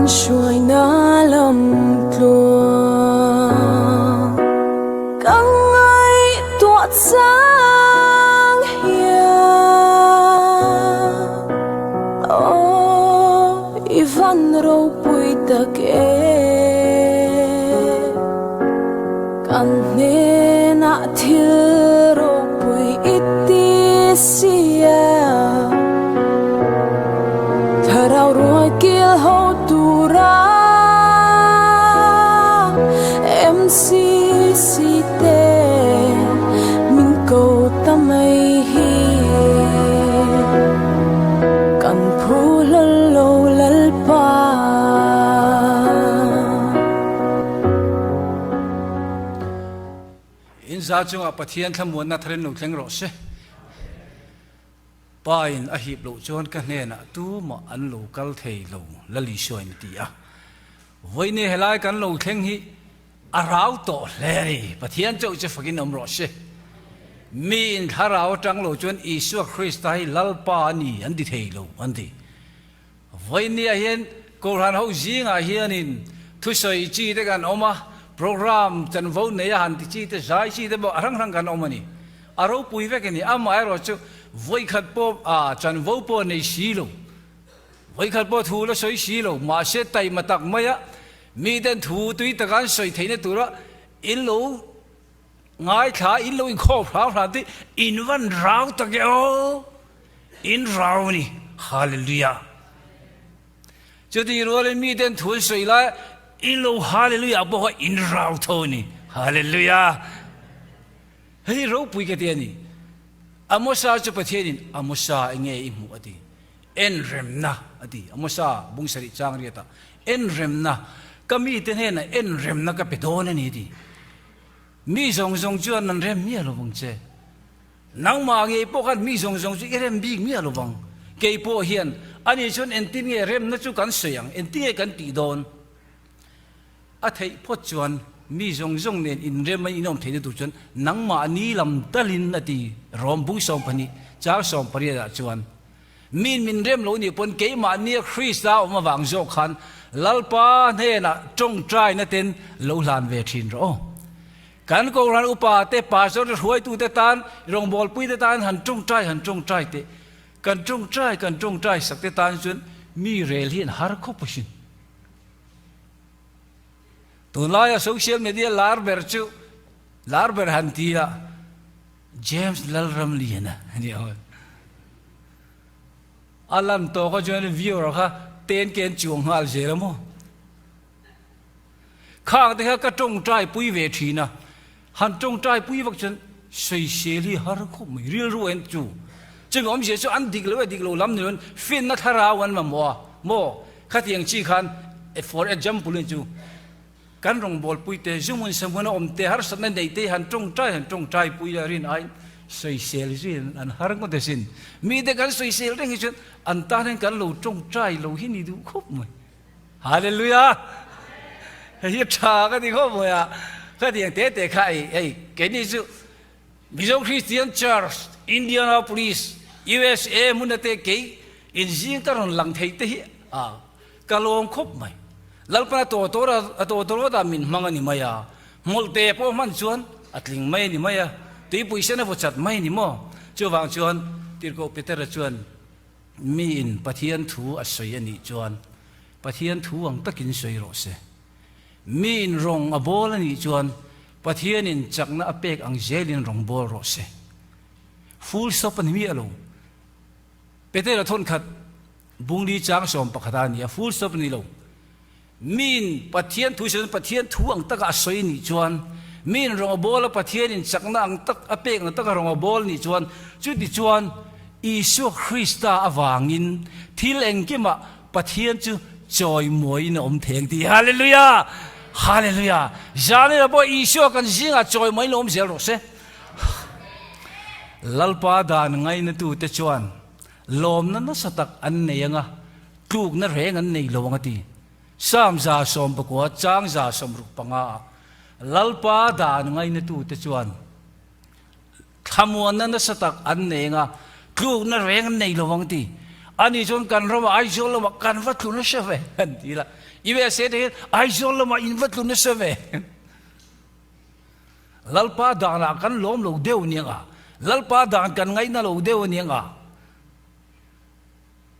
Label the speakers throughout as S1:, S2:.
S1: hruaina lam tluang ka ngaihtuah chang hian aw i van ropui tak e kan hnenah thil ropui i ti sia. Thlarau ruai kil ho tura MCC te min ko ta mai hi kan phu hlawl lo Lalpa.
S2: In za chungah Pathian thlamuanna tharin lo thleng rawh se. Pa in a hip loh chuan ka hnenah tumah an lo kal thei lo, Lalisua in a ti a. Vawiin helai kan lo thleng hi a rau tawh hle a ni. Pathian chauh chu fakin awm rawh se. Mi in thlarau atang lo chuan Isua Krista hi Lalpa a ni an ti thei lo an ti. Vawiin ah hian Kohhran ho zingah hianin thusawi chi te kan awm a, programme chanvo nei a han ti chi te, zai chi te pawh a hrang hrang kan awm a ni. A ropui vek a ni. Amaherawh chu vawikhat pawh a chanvo pawh nei si lo, vawikhat pawh thu la sawi si lo, mahse taima tak maia miten thu tui taka an sawi theihna tura in lo ngaithla, in lo inkhawp hram hram te in van rau tak e aw, in rau a ni. Hallelujah. Chutih rualin miten thu an sawi lai in lo hallelujah pawh kha in rau tho a ni. Hallelujah. Hei hi ropui ka ti a ni. Amosa chu Pathianin Amosa enge i hmuh a ti. En remna a ti. Amosa bung sarih chang riatah en remna ka mite hnenah en remna ka pe dawn a ni a ti. Mi zawng zawng chuan an rem miah lo vang che. Nangmah ngei pawh khan mi zawng zawng chu i rem bik miah lo vang. Kei pawh hian ani chuan engtin nge remna chu kan sawi ang, engtin nge kan tih dawn? A theih phawt chuan mi zawng zawng nen inrem a inawm theihna tur chuan nangmah ni lam talin a ti rawm bung 12 chang 18 ah chuan min min rem lo nih pawn keimahnia Krista awm avang zawk khan Lalpa hnenah tawngtaina ten lo hlan ve thin rawh aw. Kan Kohhran upa te, pastor te, hruaitu te tan, rawngbawlpui te tan han tawngtai han tawngtai teh. Kan tawngtai kan tawngtai sak te tan chuan mi rel hi an har khawp asin. Tunlaia social media lar ber chu lar ber han ti a, James Lalramliana a ni ang. A lan tawk a chuan viewer kha ten ken chuang nghal zel a maw. Khang te kha ka tawngtai pui ve thin a, han tawngtai pui vak chuan sawisel hi har khawp mai, rilru en chu. Chumi awmzia chu an dik lo e dik lo lam ni loin finna thlarau an mamawh a maw? Khatiang chi khan for example in chu kan rawngbawlpui te zumun sahmun a awm te harsatna nei te han tawngtai han tawngtai pui a rin aiin sawisel zui an har ngawt asin. Mite kan sawisel reng hi chuan an tan hian kan lo tawngtai lo hi ni duh khawp mai. Hallelujah! Hei hi tha ka ti khawp mai a, khatiang te te kha ei hei keini chu Mizo Christian Church, Indianapolis, USA hmun ate kei inzing ka rawn lang thei te hi a ka lawm khawp mai. Lalpan a tawh tawr a tawh tawr vat a min hmang a ni mai a, hmawlhte pawh hman chuan a tling mai a ni mai a, tuipui sen a vaw chat mai a ni maw? Chuvang chuan Tirhkoh Petera chuan miin Pathian thu a sawi a nih chuan Pathian thu ang takin sawi rawh se. Miin rawng a bawl a nih chuan Pathianin chakna a pek ang zelin rawng bawl rawh se. Full stop a ni miah lo. Petera thawnkhat bungli chang 11 a ni a, full stop a ni lo. Miin Pathian thu sawi chuan Pathian thu ang taka a sawi a nih chuan, miin rawng a bawl a Pathianin chakna ang tak a pek ang taka rawng a bawl a nih chuan, chuti chuan Isua Krista avangin thil engkimah Pathian chu chawimawiin a awm thei ang tih. Hallelujah! Hallelujah! Zanina pawh Isua kan zingah chawimawiin lo awm zel rawh se. Lalpa dan ngainatute chuan lawmna nasa tak an nei ang a, tlukna reng an nei lo ang a ti. Psalm 19 chang 65 ah Lalpa dan ngainatute chuan thlamuanna nasa tak an nei ang a, tlukna reng an nei lo ang a ti. Ani chuan kan ramah Aizawl lamah kan va tlu nasa ve an ti la. USA te hian Aizawl lamah in va tlu nasa ve. Lalpa danah kan lawm lo deuh aniang a, Lalpa dan kan ngaihna lo deuh aniang a.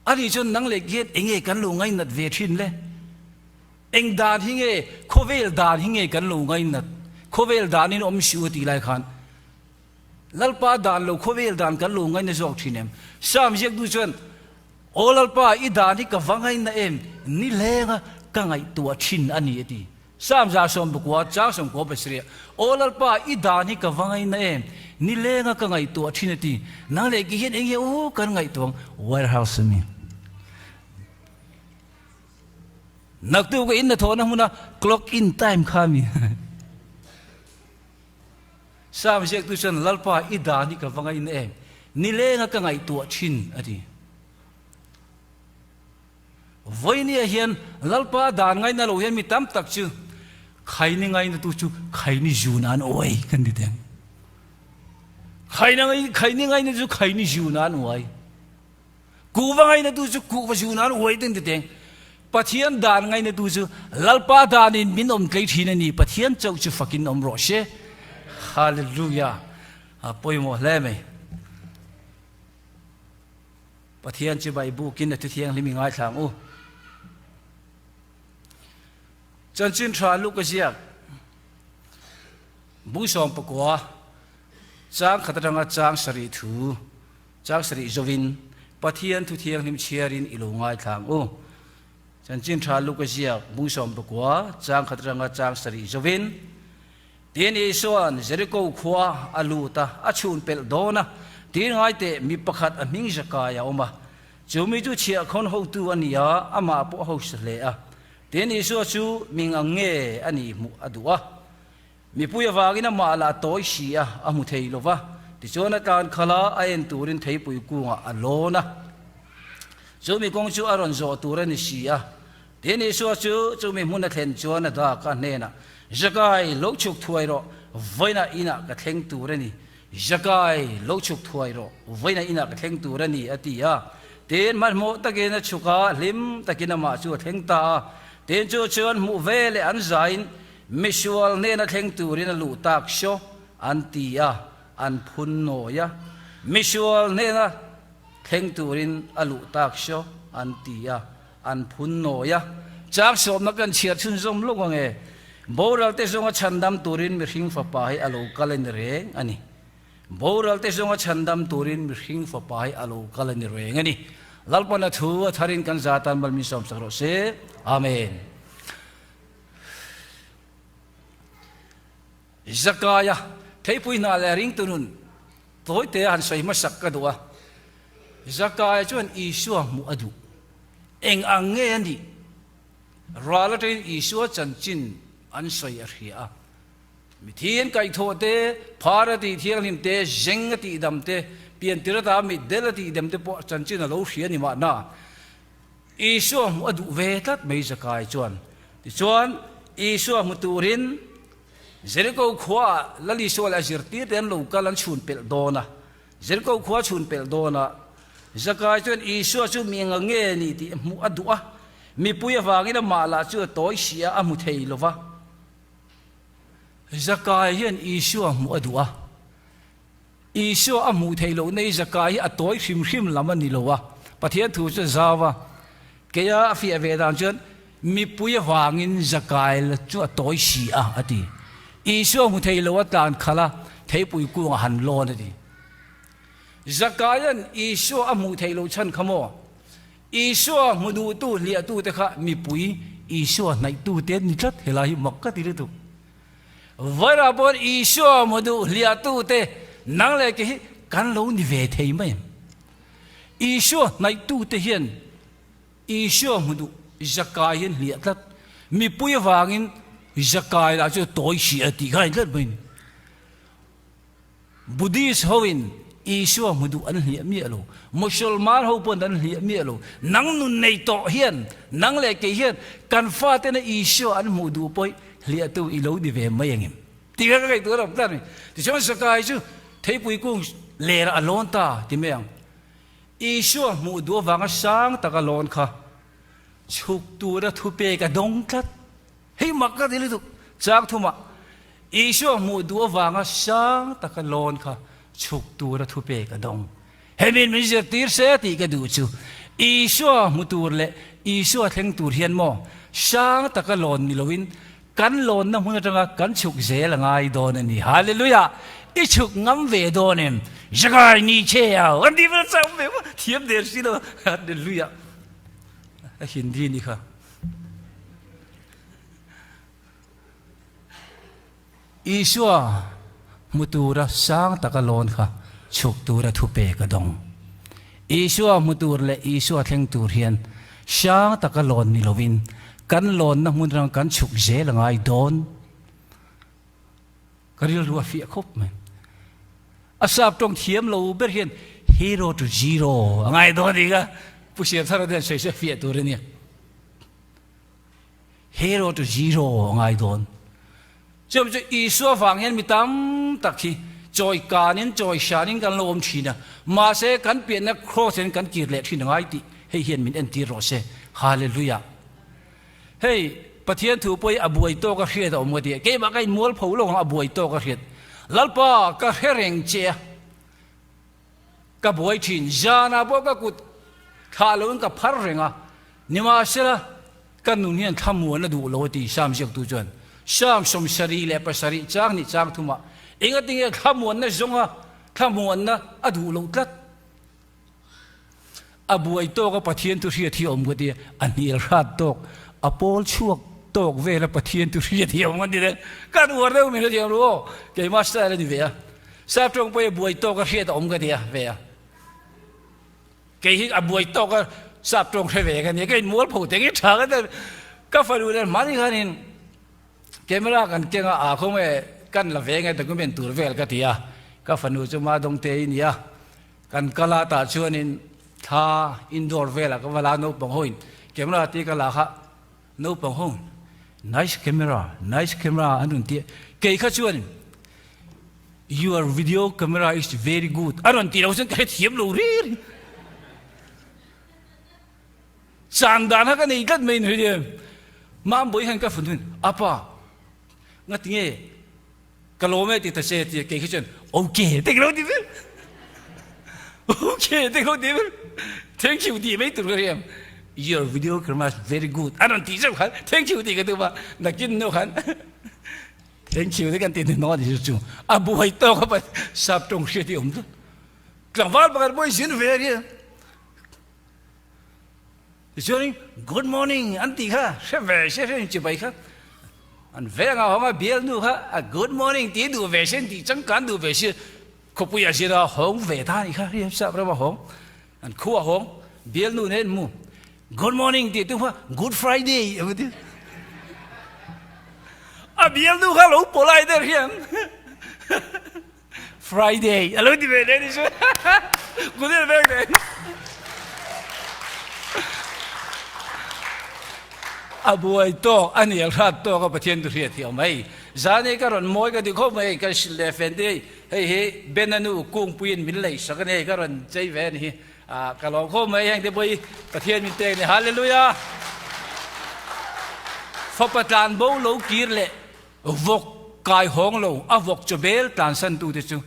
S2: Ani chuan nang leh hian enge kan lo ngainat ve thin le? Eng dan hi nge khawvel dan hi nge kan lo ngainat? Khawvel danin awm si u a tih lai khan Lalpa dan lo khawvel dan kan lo ngaina zawk thin em? Sam ziaktu chuan, Aw Lalpa, i dan hi ka va ngaina em? Ni hlenga ka ngaihtuah thin a ni a ti. Sam 119, chang 97, Aw Lalpa, i dan hi ka va ngaina em? Ni hlenga ka ngaihtuah thin a ti. Nang leh ki hian eng nge u kan ngaihtuah ang? Warehouse a mi. Naktu ka in hnathawhna hmuna clock in time kha a mi. Sam ziaktu chuan, Lalpa, i dan hi ka va ngaina em? Nilenga ka ngaihtuah thin, a ti. Vawinia hian Lalpa dan ngaina lo hian mi tam tak chu khaini ngainatu chu khaini zun an uai kan ti teng. Khaini ngaina chu khaini zun an uai. Kuhva ngainatu chu kuhva zun an uai ding titeng. Pathian dan ngainatu chu Lalpa danin min awm tlei thin a ni. Pathian chauh chu fakin awm rawh se. Hallelujah. A pawimawh hle mai. Pathian chu bai bukin a thu thianghlim i ngaithla ang u. Chanchin tha Luka ziak bung 19 chang khat atanga chang sarih thu Chang sarih zovin Pathian thu thianghlim chhiarin i lo ngaithla ang u. Chanchin tha Luka ziak bung 19 chang khat atanga chang sarih zovin Tin Isua'n Jeriko khua a lut a, a chhun pelh dawn a, tin ngai teh mi pakhat a hming Zakai a awm a. Chu mi chu chhiahkhawn hotu a ni a, amah pawh a hausa hle a. Tin Isua chu mi ngang nge a nih hmuh a duh a. Mipui avangin amah lah tawi si a, a hmu thei lo va. Tichuan a tlan khalh a, a en turin theipui kungah a lawn a. Chumi kawng chu a rawn zawh tur a ni si a. Tin, Isua chu chumi hmun a thlen chuan a dak a hnenah, Zakai, lo chhuk thuai rawh, vawiinah inah ka thleng tur a ni. Zakai, lo chhuk thuai rawh, vawiinah inah ka thleng tur a ni, a ti a. Tin, hmanhmawh takin a chhuk a, hlim takin amah chu a thleng ta a. Tin, chu chuan hmuh ve leh an zain, Misual hnena thleng turin a luh tak saw, an ti a, an phun nawi a. Misual hnena thleng turin a luh tak saw, an ti a, an phun nawi a. Chang sawmna kan chhiar chhunzawm lawk ang e. Boral te zawnga chhandam turin mihring fapa hi a lo kal a ni reng a ni. Boral te zawnga chhandam turin mihring fapa hi a lo kal a ni reng a ni. Lalpan a thu a tharin kan za tan mal min sawmsak rawh se. Amen. Zakaia theipui hna leh ringtu nun tawitea han sawi hmasak ka duh a. Zakaia chuan Isua hmuh a duh. Eng ang nge a nih? Ral atangin Isua chanchin an sawi a hria a. Mithi an kaihthawh te, phar a tih thianghlim te, zeng a tih dam te, piantir ata mitdel a tih dem te pawh chanchin a lo hria ni mahna. Isua hmuh a duh ve tlat mai Zakai chuan. Tichuan, Isua hmu turin Jeriko khuaah Lal Isua leh a zirtirte an lo kal an chhun pelh dawn a. Jeriko khua chhun pelh dawn a, Zakai chuan Isua chu mi enga nge ni tih hmuh a duh a. Mipui avangin amah lah chu a tawi si a, a hmu thei lo va. Zakai hian Isua hmuh a duh a. Isua a hmuh theih loh nei Zakai hi a tawi hrim hrim lam a ni lo a, Pathian thu chu a zau a. Keia a fiah ve dan chuan mipui avangin Zakai la chu a tawi si a, a ti. Isua hmu thei lo a tlan khalh a, theipui kungah han lawn a ti. Zakaia'n Isua a hmuh theih loh chhan kha maw? Isua hmu duhtu hliahtute kha mipui Isua hnaihtute an ni tlat, helai hi mak ka ti lutuk. Vairah pawh Isua hmu duh hliahtute nang leh ke hi kan lo ni ve thei mai em? Isua hnaihtute hian Isua hmu duh Zakai hian hliah tlat. Mipui avangin Zakai lah chu tawi si a tih kha a ni tlat mai ni. Buddhist ho in Isua hmu duh an hliah miah lo, Musulman ho pawn an hliah miah lo. Nang nun nei tawh hian, nang leh kei hian kan fatena Isua an hmuh duh pawh hi hliahtu i lo ni ve mai angem? Tih kha ka ngaihtuah lo tlat a ni. Tichuan Zakai chu theipui kung lerah a lawn ta ti mai ang. Isua hmuh duh avanga sang taka lawn kha chhuk tura thupek a dawng tlat. Hei mak ka ti lutuk. Chang thumah Isua hmuh duh avanga sang taka lawn kha chhuk tura thupek a dawng. Hemiin min zirtir se tih ka duh chu Isua hmu tur leh Isua thleng tur hian maw sang taka lawn ni loin kan lawnna hmun atanga kan chhuk zel a ngai dawn a ni. Hallelujah! I chhuk ngam ve dawn em? Zakai ni che au an ti vel chang ve maw? Thiam der si lo. Hallelujah! A Hindi ni kha. Isua hmu tura sang taka lawn kha chhuk tura thupek a dawng. Isua hmu tur leh Isua thleng tur hian sang taka lawn ni lovin kan lawnna hmun rang kan chhuk zel a ngai dawn. Ka rilru a fiah khawp mai. A sap tawng thiam lo ber hian hero to zero a ngai dawn a ni ka Pu Siamthara te hian sawi se fiah tur a nia. Hero to zero a ngai dawn. Chuan chu Isua vang hian mi tam tak hi chawi kanin chawi hranin kan lo awm thin a, mahse kan pianna cross hian kan kir leh thin a ngai tih hei hian min entir rawh se. Hallelujah. Hei Pathian thu pawh hi a buai tawk a hriat a awm ka ti a, keimah ka inmual pho lo ang a buai tawk a hriat. Lalpa ka hre reng che a. Ka buai thin, zanah pawh ka kut thlah loin ka phar reng a, nimahsela ka nun hian thlamuan a duh lo a ti Sam ziaktu chuan. Sam 77 chang hnih chang thumah engatinge thlamuanna zawnga thlamuanna a duh loh tlat? A buai tawk a Pathian thu hriat hi a awm ka ti a, a hnial hrat tawk, a pawl chhuak tawk vel a Pathian thu hriat hi a awm ka ti le. Kan uar deuh min hrethiam ru aw, keimah style a ni ve a. Sap tawng pawh hi a buai tawk a hriat a awm ka ti a ve a. Kei hi a buai tawk a sap tawng hre ve ka nia, ka inmual pho teng i tha ka ti. Ka fanu nen hmani khanin camera kan keng a, aa khawnge kan la ve nge document tur vel ka ti a, ka fanu chu Madawngte i nia. Kan kal a tah chuanin thla indoor velah ka va la a naupang hoin camera te ka la kha naupang ho nice camera nice camera an rawn ti a kei kha chuanin your video camera is very good a rawn tih loh chuan ka hrethiam lo ri ri chan dan kha ka nei tlat mai ni hria mambawi hian ka fun apa ngatinge Ka lawm e ti ta che ti kei khi chuan okay te ka lo ti vel okay te ka lo ti vel thank you ti mai tur ka riam your video camera is very good an rawn ti zeuh khan thank you ti ka tum a nakin nu khan thank you te kan ti hnuhnawh a ni chu a buai tawk a pa sap tawng hriat hi awm tlat tlangval pakhat pawh i zin ve a ria Tichuanin good morning an tih kha hre ve se hre chibai kha an veng a hawng a bialnu kha a good morning tih duh ve se tih changkan duh ve se khawpui a zir a hawng ve ta anih kha hriam sap ram a hawng an khu a hawng bialnu nen mu good morning tih tum kha good friday a ti a bialnu kha lo polite der hian Friday a lo ti ve leh ni chu good in vek leh a buai tawk a nial hrat tawk a Pathian chu hriat thiam hei zan hi ka rawn mawi ka ti khawp mai hei ka hrilh leh fen te hei hei hi Ben-a nu kungpuiin min lei sak a ni hei ka rawn chei ve a ni hi ah ka lawm khawp mai heng te pawh hi Pathian min pek a ni Hallelujah fapa tlan bo lo kir leh Vawk kai hawng lo, a vawk chaw bel tlansan tute chu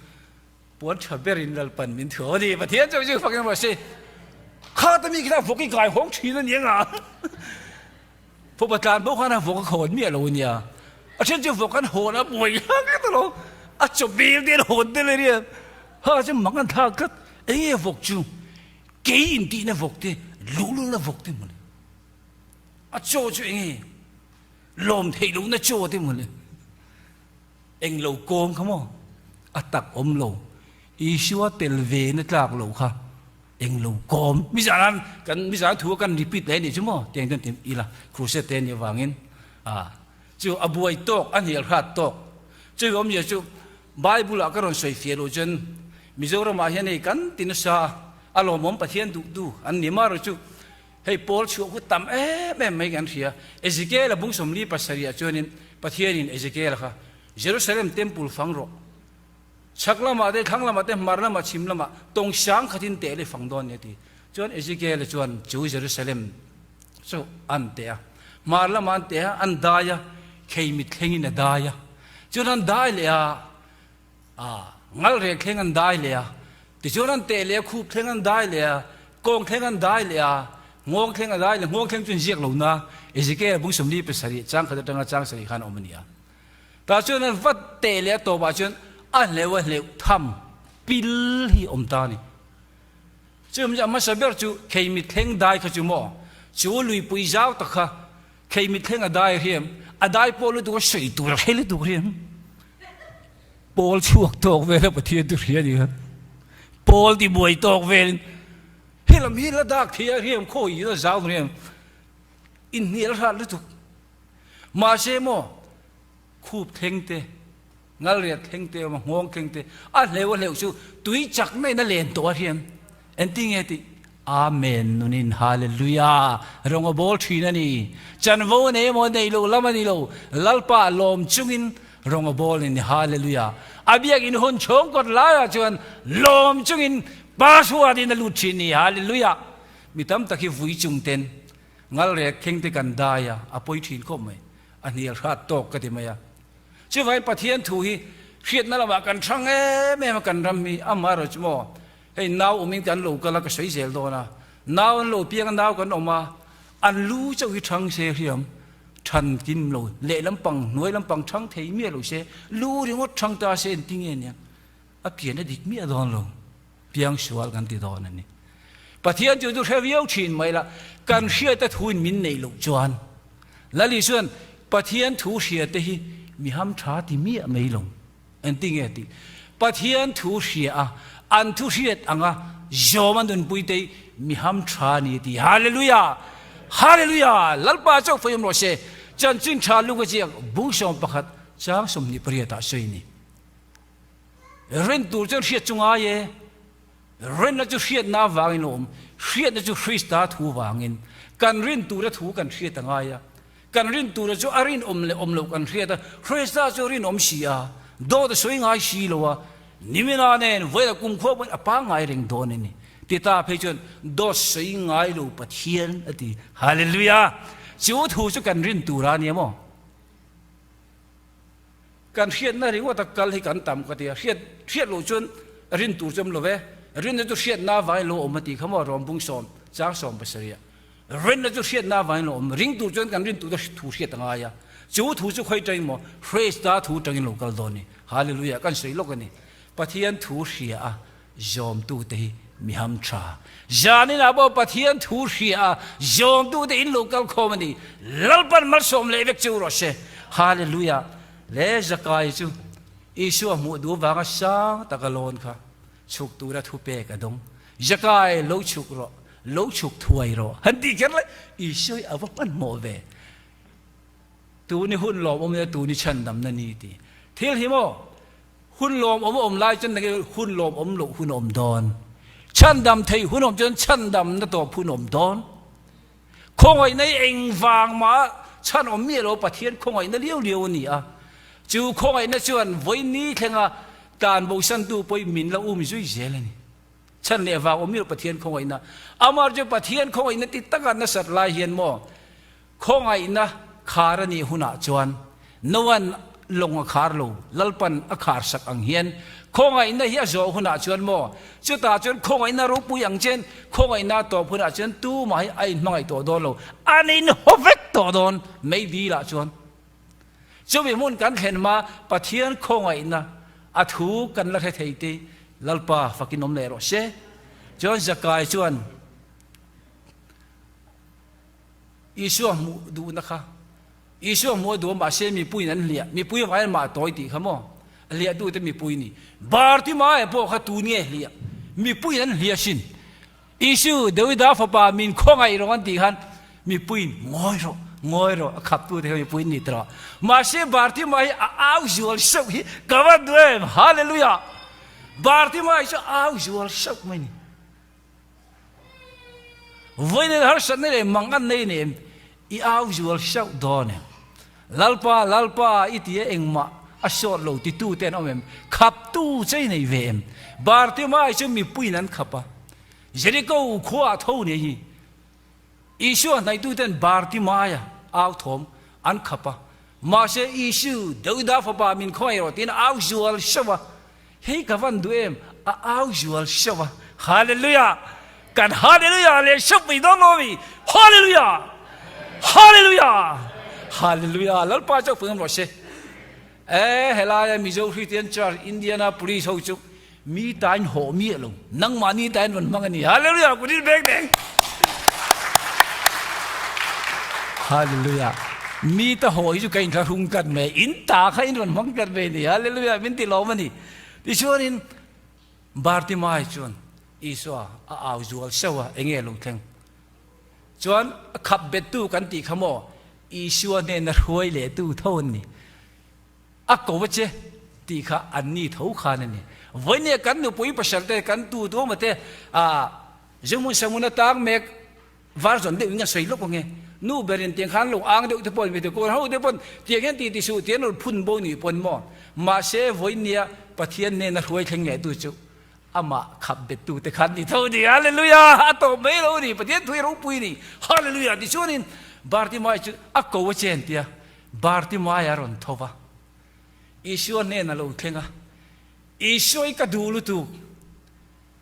S2: puan tha berin Lalpan min thuam a ni. Pathian chu chu fakin rawh se. Khata mi khan vawk i kai hawng thin a ni anga. Fapa tlan pawh khan a vawk a khawn miah lo a nia. A then chu vawk an hawn a buai hlak hlak ta lo. A chaw bel te an hawn tel a nia. Ha chu mak an thlak tlat. Enge vawk chu kei intihna vawk te, luhlulna vawk te mawle. A chaw chu enge? Lawm theih lohna chaw te mawle. Eng lo kawm kha maw? A tak awm lo. Isua tel ve na tlak lo kha eng lo kawm. Mizan kan mizan thu kan repeat leh anih chu maw? Tiang chuan ti ila crusade te anih avangin a chu a buai tawk a hnial hrat tawk. Chumi awmzia chu Bible ah ka rawn sawi fiah loh chuan Mizoram ah hian hei kan ti nasa a, a lawmawm Pathian duh duh an ni mar chu. Hei Paul chhuah khu tam em em mai kan hria. Ezekiel-a bung 47 ah chuanin Pathianin Ezekiel-a kha Jerusalem temple fang rawh. Chhak lamah te, thlang lamah te, hmar lamah, chhim lamah tawng sang khatin teh leh fang dawn ni a ti. Chuan Ezekiel-a chuan chu Jerusalem chu an teh a, hmar lamah an teh a, an dai a, kheimit thlengin a dai a. Chuan an dai leh a, a ngal rek thleng an dai leh a, tichuan an teh leh a, khup thleng an dai leh a, kawng thleng an dai leh a, nghawng thleng a dai leh, nghawng thleng chu an ziak lo na, Ezekiel bung 47 chang khat atanga chang sarih khan a awm a ni a. Tah chuan an vat teh leh a tawpah chuan a hleuh a hleuh tham pil hi awm ta a ni. Chu a hmasa ber chu kheimi thleng dai kha chu maw? Chu luipui zau tak kha kheimi thleng a dai riam, a dai pawh lutuk a sawi tur a hre lutuk riam. Pawl chhuak tawk vel a Pathian chu hria ni kha. Pawl ti buai tawk velin helam hi la dak thei a riam khawi in a zau riam. Inhnial hrat lutuk. Mahse maw khup thleng te, ngalriat thleng te awm a, nghawng thleng te, a hleuh a hleuh chu tui chak na in a len tawh a hian engtin nge tih Amen nunin Hallelujah rawng a bawl thin a ni. Chanvo a nei emaw nei lo lam a ni lo, Lalpa lawm chungin rawng a bawl a ni Hallelujah. A biakinn hun chhawng kawt laiah chuan lawm chungin Pasua tiin a lut thin a ni Hallelujah. Mi tam tak hi vui chung ten Ngalrek thleng te kan dai a, a pawi thin khawp mai. A hnial hrat tawk ka ti mai a. Chuvangin Pathian thu hi hriatna lamah kan hrang em em a kan ram hi amaherawh chu maw hei nau awmin kan lo kal a ka sawi zel dawn a, nau an lo piang a nau kan awm a, an lu chauh hi thang se hriam than kim lo leh lampang hnuai lampang thang thei miah lo se lu ringawt thang ta se engtin nge nia a pian a dik miah dawn lo. Piang sual kan ti dawn a ni. Pathian chu chu hre viau thin mai la, kan hriata thuin min neih loh chuan Lali chuan Pathian thu hria te hi mi ham tha ti miah mai lo. Engti nge tih? Pathian thu hria a, an thu hriat anga zawm a nunpui te hi mi ham tha ni ti. Hallelujah! Hallelujah! Lalpa chauh fawih awm rawh se. Chanchin tha lung a ziak bung 11 chang 28 ah sawi a ni. Rin tur chuan hriat chu ngai e. Rinna chu hriatna avangin a awm. Hriatna chu Krista thu vangin. Kan rin tura thu kan hriat a ngai a. Kan rin tura chu a rinawm leh awm loh kan hriat a. Krista chu a rinawm si a, dawt a sawi ngai si lo a. Nimina nen vawilah kumkhua pawhin a pangngai reng dawn a ni. Tita phei chuan dawt sawi ngai lo Pathian a ti. Hallelujah! Chu thu chu kan rin tura a nia maw? Kan hriatna ringawt a kal hi kan tam ka ti a, hriat hriat loh chuan rin tur chu awm lo ve. Rinna chu hriatna avangin lo awm a tih kha maw Rom bung sawm chang 70 ah. Rinna chu hriatna avangin lo awm, ring tur chuan kan rin tur thu hriat a ngai a. Chu thu chu khawi tangin maw Hresta thu tangin lo kal dawn ni. Hallelujah kan sawi lawk a ni. Pathian thu hria a zawmtute hi mi ham tha. Zaninah pawh Pathian thu hria a zawmtute in lo kal khawm a ni. Lalpan malsawm leh vek chu rawh se. Hallelujah. Le Zakai chu Isua hmuh duh vanga sang taka lawn kha chhuk tura thu pek a dawng. Zakai lo chhuk rawh, lo chhuk thuai rawh han tih kher lai Isua hi a va hmanhmawh ve. Tuni hun lawmawm leh tuni chhandamna ni ti. Thil hi maw? Hun lawmawm a awm lai chuan nge hun lawmawm loh hun a awm dawn? Chhandam theih hun awm chuan chhandamna tawp hun a awm dawn. Khawngaihna hi engvang mah chhan awm miah lo Pathian khawngaihna liau liau a ni a. Chu khawngaihna chuan vawiin thlenga tan bosantu pawhin min la um zui zel a ni. Chhan leh vang awm miah lo Pathian khawngaihna. Amah chu Pathian khawngaihna ti taka nasat lai hian maw Khawngaihna khar a nih hunah chuan Noa'n lawng a khar lo, Lalpan a khar sak ang hian khawngaihna hi a zawh hunah chuan maw, chutah chuan khawngaihna ropui ang chen khawngaihna a tawp hunah chuan tumah hi a inhmangaih tawh dawn lo, an inhaw vek tawh dawn mai dilah chuan. Chumi hmun kan thlen hma Pathian khawngaihna a thu kan la hre thei te Lalpa fakin awm leh rawh se. Chuan Zakai chuan. Isua hmuh duhna kha Isua hmuh a duh a mahse mipuiin an hliah mipui avangin mah a tawi tih kha maw a hliahtute mipui ni Bartimae pawh kha tun nge hliah mipuiin an hliah sin Isu Dawida fapa min khawngaih rawh an tih khan mipuiin ngawi rawh ngawi rawh a khaptute kha mipuiin ni tawh mahse Bartimae hi a au zual sauh hi ka va duh em Hallelujah Bartimae chu a au zual sauh mai ni. Vawiin harsatna leh mang an nei nem i au zual hreuh dawn em? Lalpa, Lalpa i ti a engmah A sawt lo titu te an awm em? Khaptu che i nei ve em? Bartimai chu mipuiin an khap a, Jeriko khua ah tho nia hi. Isua hnaihtu ten Bartimaia au thawm an khap a, mahse Isu, Dauda fapa min khawngaih rawh tiin a au zual hreuh a. Hei ka van duh em, a au zual hreuh a. Hallelujah! Kan Hallelujah leh hreuh mai dawn lo mi? Hallelujah! Hallelujah! Hallelujah! Lalpa chauh pawhin rawh se. E, helaia Mizo Christian Church Indiana Police ho chu Mi tain haw miah lo, nangmahni tain rawn hmang a ni. Hallelujah! Kut in veng teng. Hallelujah! Mi ta haw hi chu ka inthlahrung tlat mai, in ta kha in rawn hmang tlat mai a ni. Hallelujah! Min ti lawm a ni. Tichuanin Bartimai chuan Isua a au zual seuh a, enge a lo thleng? Chuan a khap bettu kan tih kha maw Isua hnena hruai lehtu tho an ni. A ko a che tih kha an ni tho khan a ni. Vawinia kan nupui pasal te, kan tu tu emaw te ah Zungmun Samuna tang mek version deuh in kan sawi lawk ang e. Nu berin tiang khan lo ang deuh te pawh ni kawn ho te pawn tiang hian ti ti suh tiang rawn phun bo ni pawn maw. Mahse vawinia Pathian hnena hruai thleng leh tu chu amah khap bet tu te khan ni tho ni. Hallelujah! A tawp mai lo ni. Pathian thu hi ropui ni. Hallelujah! Tichuanin Bartimai chu a ko a che an tia. Bartimai a rawn tho va, Isua hnen a lo thleng a, Isua i ka duh lutuk.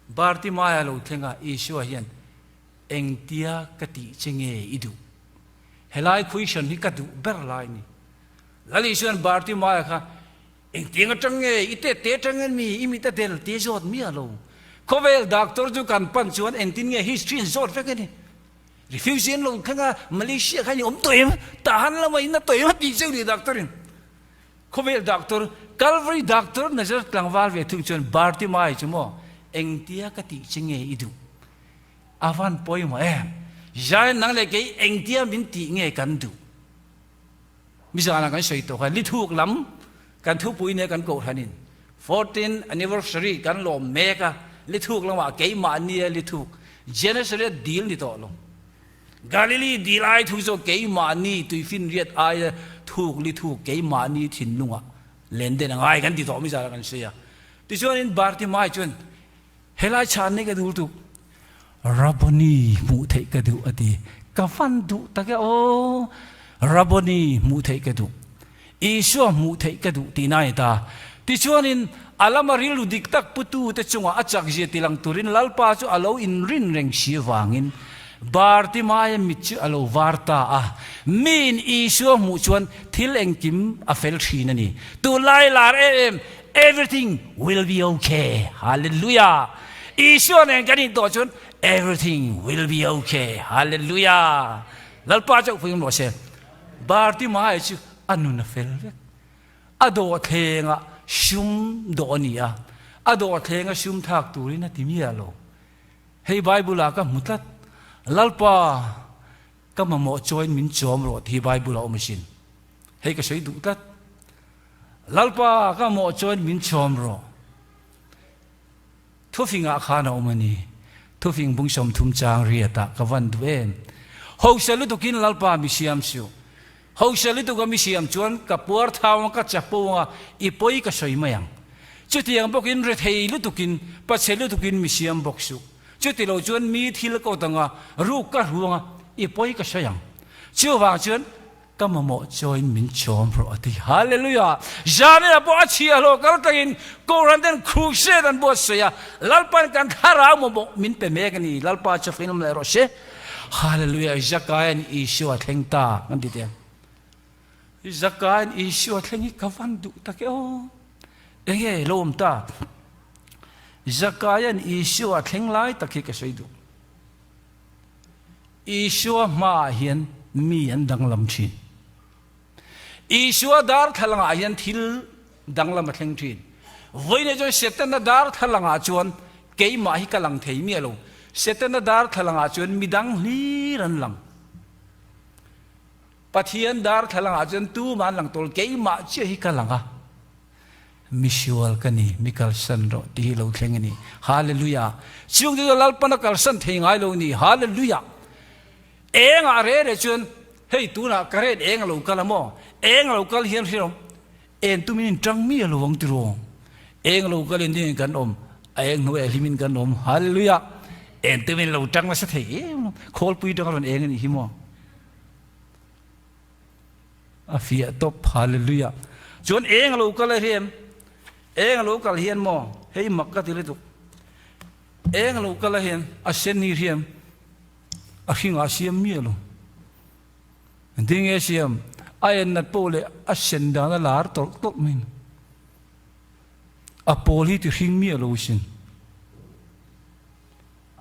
S2: Bartimai a lo thleng a, Isua hian, Engtia ka tih che nge i duh? Helai question hi ka duh ber lai ni. Lal Isua'n Bartimai kha, Engtiang atang nge i tet te atang nge mi i mit a del ti zawt miah lo. Khawvel doctor chu kan pan chuan engtin nge history an zawt vek a ni. Refugee an lo thleng a, Malaysia khan i awm tawh em? Tahan lamah in a tawh em a tih cheu ni doctor in. Khawvel doctor, Calvary doctor Nazareth tlangval ve thung chuan Bartimai chu maw engtia ka tih che nge i duh? A van pawimawh em? Zion nang leh kei engtia min tih nge kan duh? Mizanah kan sawi tawh kha lithuk lam kan thupui nia kan kohhranin 14 anniversary kan lawm mek a, lithuk lamah keimahnia lithuk Genesaret dil ni tawh lo. Galilee dil ai thuk zawk keimahni tuifinriat aia thuk lithuk keimahni thinlungah len den a ngai kan ti tawh mizanah kan sawi a. Tichuanin Bartimai chuan Helai chhan hi ka duh tuk. Rabboni hmuh theih ka duh a ti. Ka van duh tak e aw. Rabboni hmuh theih ka duh. Isua hmuh theih ka duh tihna a ni ta. Tichuanin a lama rilru dik tak putute chungah a chakzia tilang turin Lalpa chu a lo inrin reng si avangin Bartimaia mit chu a lo var ta a. Miin Isua hmuh chuan thil engkim a fel thin a ni. Tunlai lar em em Everything will be okay. Hallelujah. Isua nen kan intawh chuan everything will be okay. Hallelujah. Lalpa chauh pui rawh se. Bartimae chu a nun a fel vek. A dawhthlenga sum dawh a ni a. A dawhthlenga sum thak turin a ti miah lo. Hei Bible ah ka hmu tlat. Lalpa ka mamawh chuan min chawm rawh tih hi Bible ah awm asin. Hei ka sawi duh tlat. Lalpa ka mawh chuan min chawm rawh. Thufingah khan a awm a ni. Thufing bung 30 chang riatah ka van duh em. Hausa lutukin Lalpa mi siam suh. Hausa lutuka mi siam chuan ka puar thau ang ka chapo ang a, i pawi ka sawi mai ang. Chutiang bawkin rethei lutukin, pachhe lutukin mi siam bawk suh. Chutilo chuan mi thil ka awt ang a, ruk ka hru ang a, i pawi ka sawi ang. Chuvang chuan Ka mamawh chawiin min chawm rawh a ti. Hallelujah! Zania pawh a chhia hlawh kal tangin Kohhran ten crusade an buatsaih a, Lalpa'n kan thlarau mamawh min pe mek a ni. Lalpa chu fain awm leh rawh se. Hallelujah! Zakaia'n Isua thleng ta kan ti teh ang. Zakaia'n Isua thleng hi ka van duh tak e aw. Enge lo awm ta? Zakaia'n Isua thleng lai tak hi ka sawi duh. Isua hmaah hian mi an danglam thin. Isua darthlalangah hian thil danglam a thleng thin. Vawiinah chuan Setana darthlalangah chuan keimah hi ka lang thei miah lo. Setana darthlalangah chuan midang hlir an lang. Pathian darthlalangah chuan tumah an lang tawh lo, keimah chiah hi ka lang a. Misual ka ni, mi kalsan rawh tih hi lo thleng a ni. Hallelujah! Chung te chu Lalpan a kalsan thei ngai lo ni. Hallelujah! Engah reh reh chuan hei tunah ka ret eng a lo kal a maw? Eng a lo kal hian hre rawh. En tumin in tang mi a lo ang tiraw? Eng lo kalin dingin kan awm, a eng hnuaiah hlimin kan awm. Hallelujah! En tumin lo tang nasa thei em lo. Khawlpui tanga rawn eng a nih hi maw? A fiah tawp. Hallelujah! Chuan eng a lo kal a hian, eng a lo kal hian maw, hei mak ka ti lutuk. Eng a lo kal a hian, a sen hi hian a hringah a siam miah lo. Engtin nge siam? A en nat pawh leh a sen dan a lar tawlh tawlh mai a ni. A pawl hi ti hring miah lo sin.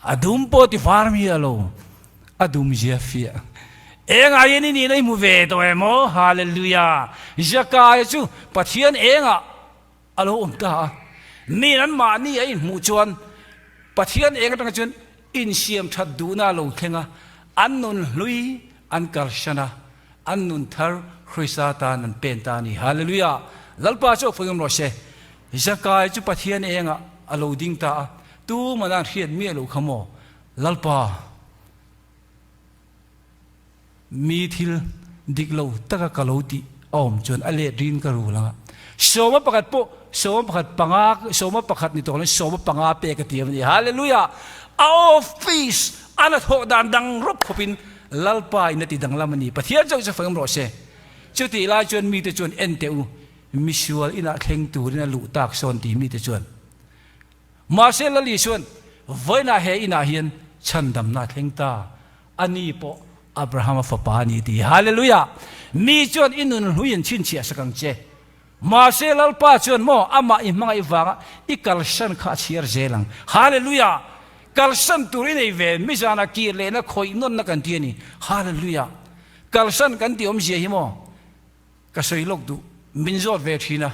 S2: A dum pawh ti var miah lo. A dum zia fiah. Engah hian i nihna i hmu ve tawh em aw? Hallelujah! Zakaia chu Pathian engah a lo awm ta a. Miin an mahni a inhmuh chuan Pathian eng atanga chuan insiam that duhna a lo thleng a, an nun hlui an kalsan a, an nun thar Krista tan an pen ta a ni. Hallelujah! Lalpa chu a pawimawm rawh se. Zakai chu Pathian engah a lo ding ta a, tuman an hriat miah loh kha maw? Lalpa! Mi thil dik lo taka ka lo tih a awm chuan a let rin ka rul ang a. Sawma pakhat pawh sawma pakhat panga sawma pakhat ni tawh loin sawma panga pek a ti a ni. Hallelujah! A office a la thawh dan dang rawp khawpin Lalpa in a ti danglam a ni. Pathian chauh chu feng rawh se. Chutih lai chuan mite chuan en teh u, misual inah thleng turin a luh tak sawn ti mite chuan. Mahse Lali chuan vawiinah he inah hian chhandamna a thleng ta. A ni pawh Abrahama fapa a ni ti. Hallelujah! Mi chuan i nun hlui in chhinchhiah sak ang che. Mahse Lalpa chuan maw amah i hmangaih vanga i kalsan kha a chhiar zel ang. Hallelujah! Kalsan tur i nei ve, mizana kir lehna khawih nawnna kan ti a ni. Hallelujah! Kalsan kan tih awmzia hi maw Ka sawi lawk duh, min zawt ve thin a,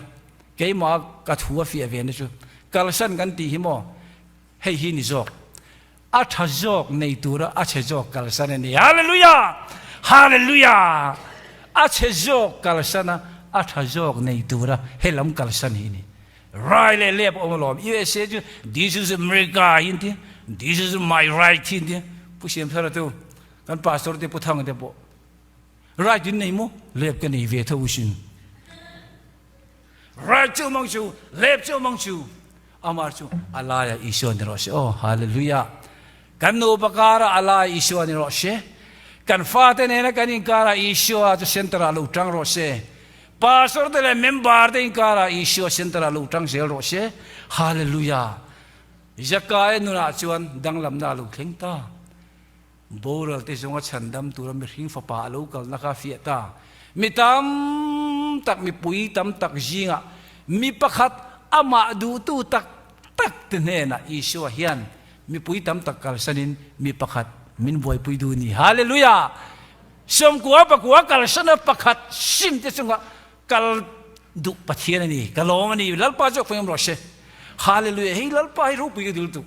S2: keimah ka thu a fiah ve na chu kalsan kan tih hi maw, hei hi ni zawk, a tha zawk nei tura a chhe zawk kalsan a ni. Hallelujah! Hallelujah! A chhe zawk kalsan a, a tha zawk nei tura helam kalsan hi ni. Rai leh lep awm alawm, USA chu this is America hi an ti, this is my right hi an ti, Pu Siamthara te u, kan pastor te Pu Thanga te pawh, Right in nei maw? Lep ka nei ve tho sin. Right chu mang chu, lep chu mang chu. Amar chu alaya Isua ni rawh se. Oh, hallelujah. Kan nupa kara alaya Isua ni rawh se. Kan fate nena kan inkara Isua chu center ah lo tang rawh se. Pastor te leh member te inkara Isua center ah lo tang zel rawh se. Hallelujah. Zakaia nunah chuan danglamna a lo thleng ta. Boral te zawnga chhandam tura mihring fapa a lo kalna kha a fiah ta. Mi tam tak, mipui tam tak zingah mi pakhat amah duhtu tak tak te hnenah Isua hian mipui tam tak kalsanin mi pakhat min buaipui duh ni. Hallelujah! Sawmkua pakua kalsana pakhat sim te chungah kal duh Pathian a ni. Ka lawm a ni. Lalpa chu a khawiam rawh se. Hallelujah. Hei Lalpa hi ropui ka dil tuk.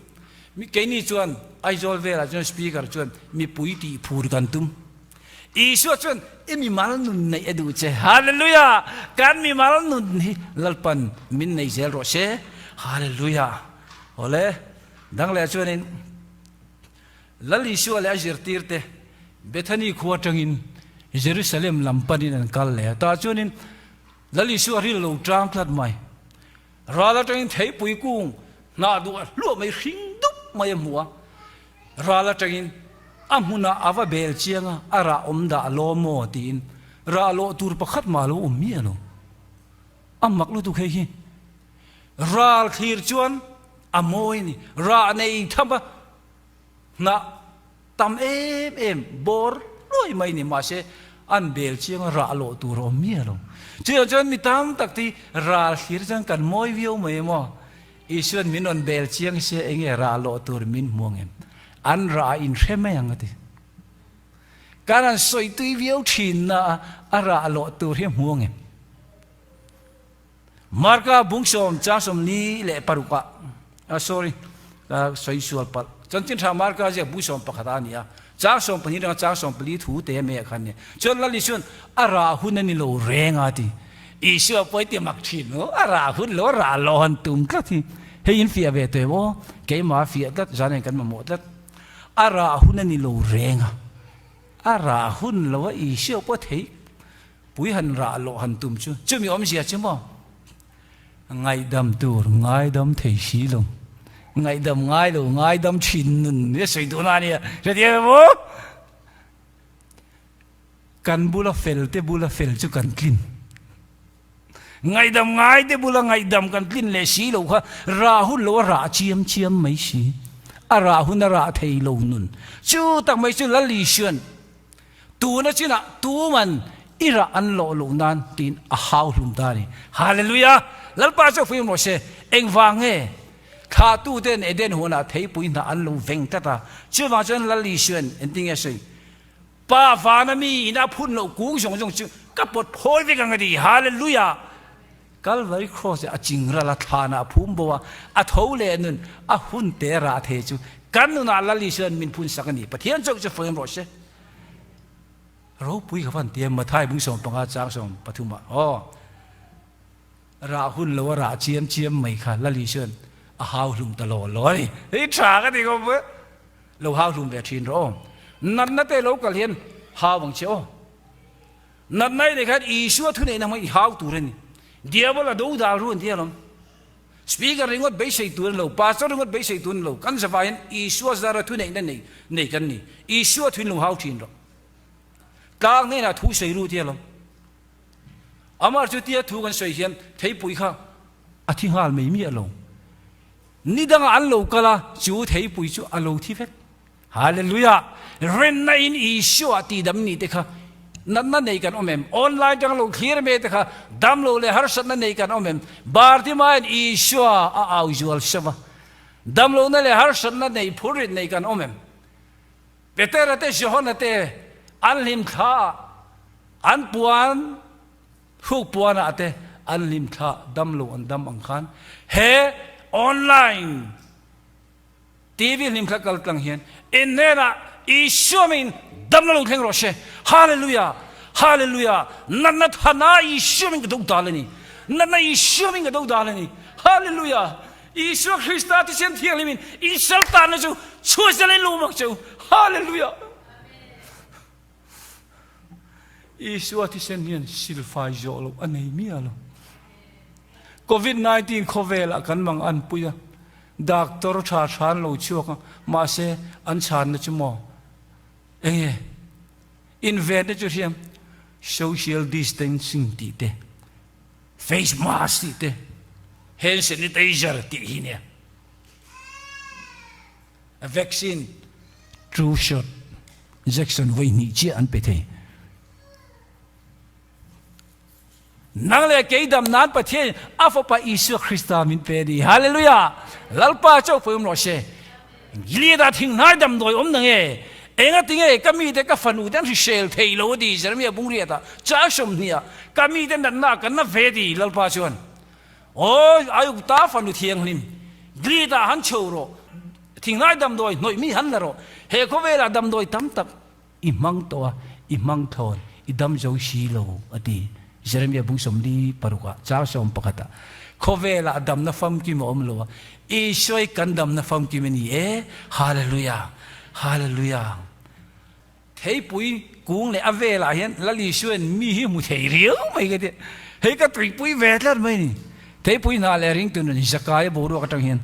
S2: Keini chuan Aizawl velah chuan speaker chuan mipui tih phur kan tum. Isua chuan i mimal nun neih a duh che. Hallelujah. Kan mimal nun hi Lalpan min nei zel rawh se. Hallelujah. Awle dang leh chuanin Lal Isua leh a zirtirte Bethany khua atangin Jerusalem lam panin an kal leh a. Tah chuanin Lal Isua ril lo tang tlat mai. Ral atangin theipui kung hnah duh a hluah mai hring dup mai a hmu a. Ral atangin a hmunah a va bel chiang a, a rah awm dah lo maw tiin rah lawh tur pakhat mah lo awm miah lo. A mak lutuk hei hi. Ral thlir chuan a mawi a ni. Rah nei tham a hnah tam em em bawr luai mai ni mahse an bel chiang a rah lawh tur a awm miah lo. Chutiang chuan mi tam tak te hi ral thlir chuan kan mawi viau mai emaw Isuan min rawn bel chiang se enge rah lawh tur min hmu ang em? An rah a inhre mai ang a ti. Kan han sawi tui viau thin na a a rah lawh tur hi a hmu ang em? Marka bung sawm chang 46 ah, ah sorry, ka sawi sual palh. Chanchin tha Marka ziak bung 11 ah a ni a, chang 12 atanga chang 14 thu te mai ah khan nia. Chuan Lal Isuan a rah hun a ni lo reng a ti. Isua pawh i ti mak thin maw? A rah hun lo, a rah lo han tum tlat hi. Hei in fiah ve tawh em aw? Keimah a fiah tlat, zan in kan mamawh tlat. A rah hun a ni lo reng a. A rah hun lo a Isua pawh theih. Pui han rah loh han tum chu chumi awmzia chu maw? Ngaihdam tur ngaidam thei si lo. Ngaihdam ngai lo ngaidam thin nun nia sawi duhna a nia. Hrethiam em aw? Kan bula fel te bula fel chu kan tlin. Ngaihdam ngai te bula ngaihdam kan tlin leh si lo kha rah hun lo a rah chiam chiam mai si. A rah hun a rah thei lo nun. Chu tak mai chu Lal Isuan Tuna chinah tuman i rah an lawh loh nan tiin a hau hlum ta a ni. Hallelujah! Lalpa chu fuih rawh se. Engvang nge? Thlahtu ten Eden huanah theipui hnah an lo veng tlat a. Chuvang chuan Lal Isuan engtin nge a sawi? Pa vana mi in a phun loh kung zawng zawng chu ka pawt phawi vek ang a ti. Hallelujah! Calvary Cross a ching ral a, thlanah a phum bo a, a tho leh nun a hun te rah thei chu kan nunah Lal Isuan min phun sak a ni. Pathian chauh chu fuih rawh se. Ropui ka van tia Mathai bung 15 chang 13 ah aw rah hun lo a rah chiam chiam mai kha Lal Isuan a hau hlum ta law law a ni. Hei tha ka ti khawp a. Lo hau hlum ve thin rawh aw. Natna te lo kal hian hau ang che aw. Natna i nei khan Isua thuneihna hmang i hau tur a ni. Diabol a do dal ru an ti alawm. Speaker ringawt beisei tur a ni lo, pastor ringawt beisei tur a ni lo. Kan zavai hian Isua zara thuneihna nei nei kan ni. Isua thuin lo hau thin rawh. Tlang hnenah thu sawi ru ti alawm. Amah chu tia thu kan sawi hian theipui kha a thi nghal mai miah lo. Ni dangah an lo kal a, chu theipui chu a lo thi vek. Hallelujah! Remna in Isua tihdam ni te kha natna nei kan awm em? Online tang lo thlir me te kha damlo leh harsatna nei kan awm em? Bartimaean Isua a au zual seuh a, damlohna leh harsatna nei phurrit nei kan awm em? Petera te Johana te an hlim thla ah an puan hruk puan ah te an hlim thla damlo an dam ang khan he online TV hlimthla kal tlang hian in hnenah Isua min damna lo thleng rawh se. Hallelujah! Hallelujah! Natna thana Isua min ka do dal a ni. Natna Isua min ka do dal a ni. Hallelujah! Isua Krista thisen thianghlimin in saltanna chu chhuahzel in lawm ang che u. Hallelujah! Isua thisen hian silfai zawh loh a nei miah lo. Covid 19 khawvelah kan mang an pui a, doctor tha tha an lo chhuak a, mahse an chhanna chu maw enge invenna chu hriam social distancing tih te, face mask tih te, hand sanitizer tih hi nia. Vaccine two shot injection vawi hnih chiah an pe thei. Nang leh kei dam nan Pathian a fapa Isua Krista min pe a ni. Hallelujah! Lalpa chauh pawh awm rawh se. Gilead-ah thinghnai damdawi awm na nge? Enga tinge ka mite ka fanu te an hrisel thei lo a ti Jeremiah bungriatah chang 20 ah ka mite natna kan na ve ti Lalpa chuan. Aw, Aigupta fanu thianghlim, Gilead-ah han chho rawh, thingngai damdawi hnawih mi han la rawh. He khawvelah damdawi tam tak i hmang tawh a, i hmang thawn, i dam zo si lo, a ti. Jeremia bung 46 ah, chang 11 ah, Khawvelah damna famkim a awm lo a, Isua i kan damna famkim a ni e. Hallelujah! Hallelujah! Theipui kung leh a velah hian Lal Isuain mi hi hmu thei riau mai ka ti. Hei ka tuipui ve tlat mai ni. Theipui hna leh ringtu nun Zakaia boruak atang hian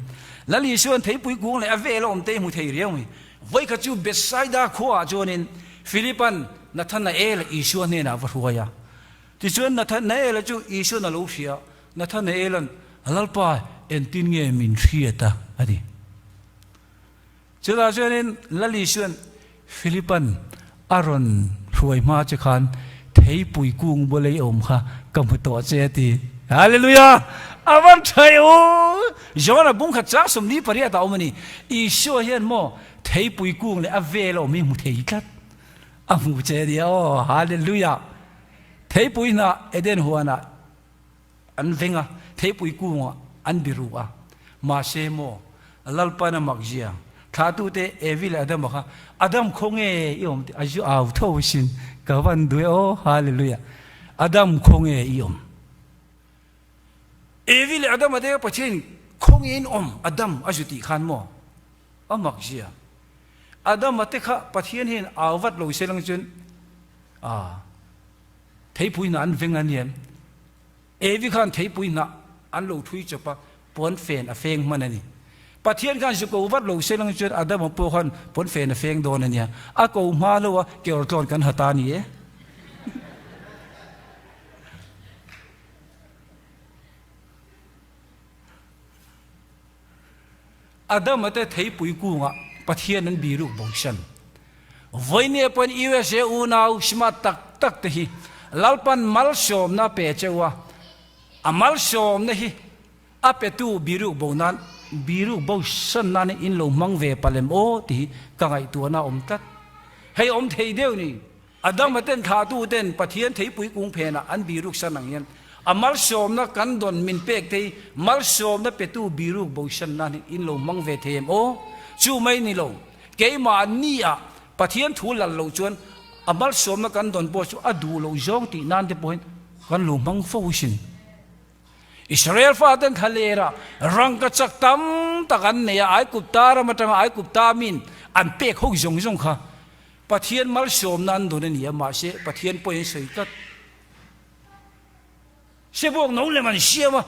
S2: Lal Isuain theipui kung leh a vela awm te hi hmu thei riau mai. Vawikhat chu Bethsaida khuaah chuanin Philipan Nathanael Isua hnenah a va hruai a. Tichuan Nathanael-a chu Isua'n a lo hria. Nathanael-a'n, Lalpa, engtin nge min hriat a? a ti. Chutah chuanin Lal Isua'n Philipa'n a rawn hruai hma che khan theipui kung bula i awm kha ka hmu tawh che a ti. Hallelujah! A van tha e u! John-a bung khat chang 48 ah awm a ni. Isua hian maw theipui kung leh a vel a awm hi hmu thei tlat. A hmu che a nia aw. Hallelujah! Theipui hnah Eden huanah An veng a, theipui kungah an biru a. Mahse maw, Lalpan a mak zia, thlahtute Evi leh Adama kha, Adam khaw nge i awm tih a zu au tho asin, ka van duh e aw, Hallelujah. Adam khaw nge i awm? Evi leh Adama te kha Pathian khaw nge in awm? Adam a zu tih khan maw, a mak zia. Adama te kha Pathian hian au vat lo se lang chuan, ah. Theipui hnah an veng a ni em? Evi khan theipui hnah an lo thui chawp a, puan fen a feng hman a ni. Pathian khan zu ko vat lo se lang chuan Adama pawh khan puan fen a feng dawn a nia. A ko hma lo a, kewr tlawn kan ha ta a ni e. Adama te theipui kungah Pathian an biruk bosan. Vawinia pawn USA unau smart tak tak te hi Lalpan malsawmna a pe cheu a, a malsawmna hi a petu biruk bo nan biruk bosan nan in lo hmang ve palem aw tih hi ka ngaihtuahna a awm tlat. Hei awm thei deuh ni. Adama ten thlahtu ten Pathian theipui kung phenah an biruk san ang hian a malsawmna kan dawn min pek te hi malsawmna petu biruk bosan nan hi in lo hmang ve thei em aw? Chu mai ni lo, keimah ni ah Pathian thu lal loh chuan a malsawmna kan dawn pawh chu a duh loh zawng tih nan te pawhin kan lo hmang fo sin. Israel faten thlalera rangkachak tam tak an nei a, Aigupta ram atanga Aigupta min an pek ho zawng zawng kha Pathian malsawmna an dawn a ni a, mahse Pathian pawhin an sawi tlat. Sebuak no lem an siam a,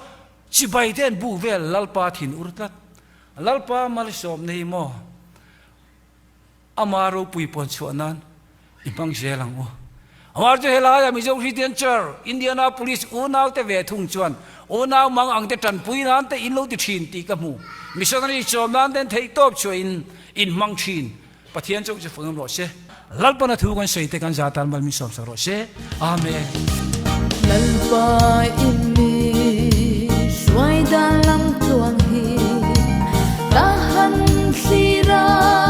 S2: chibai te an buk vel Lalpa thin ur tlat. Lalpa malsawmna hi maw ama ropui pawn chhuah nan i hmang zel ang u. Amar chu helaia Mizo Christian Church, Indianapolis unaute ve thung chuan unau mang ang te tanpui nan te in lo ti thin tih ka hmu. Missionary chawm nan ten theihtawp chhuahin in hmang thin. Pathian chauh chu fangam rawh se. Lalpana thu kan sawi te kan za tan mal min sawm sak rawh se. Amen.
S1: Lalpa i mi hruai dan lam tluang hi ka han thlir a.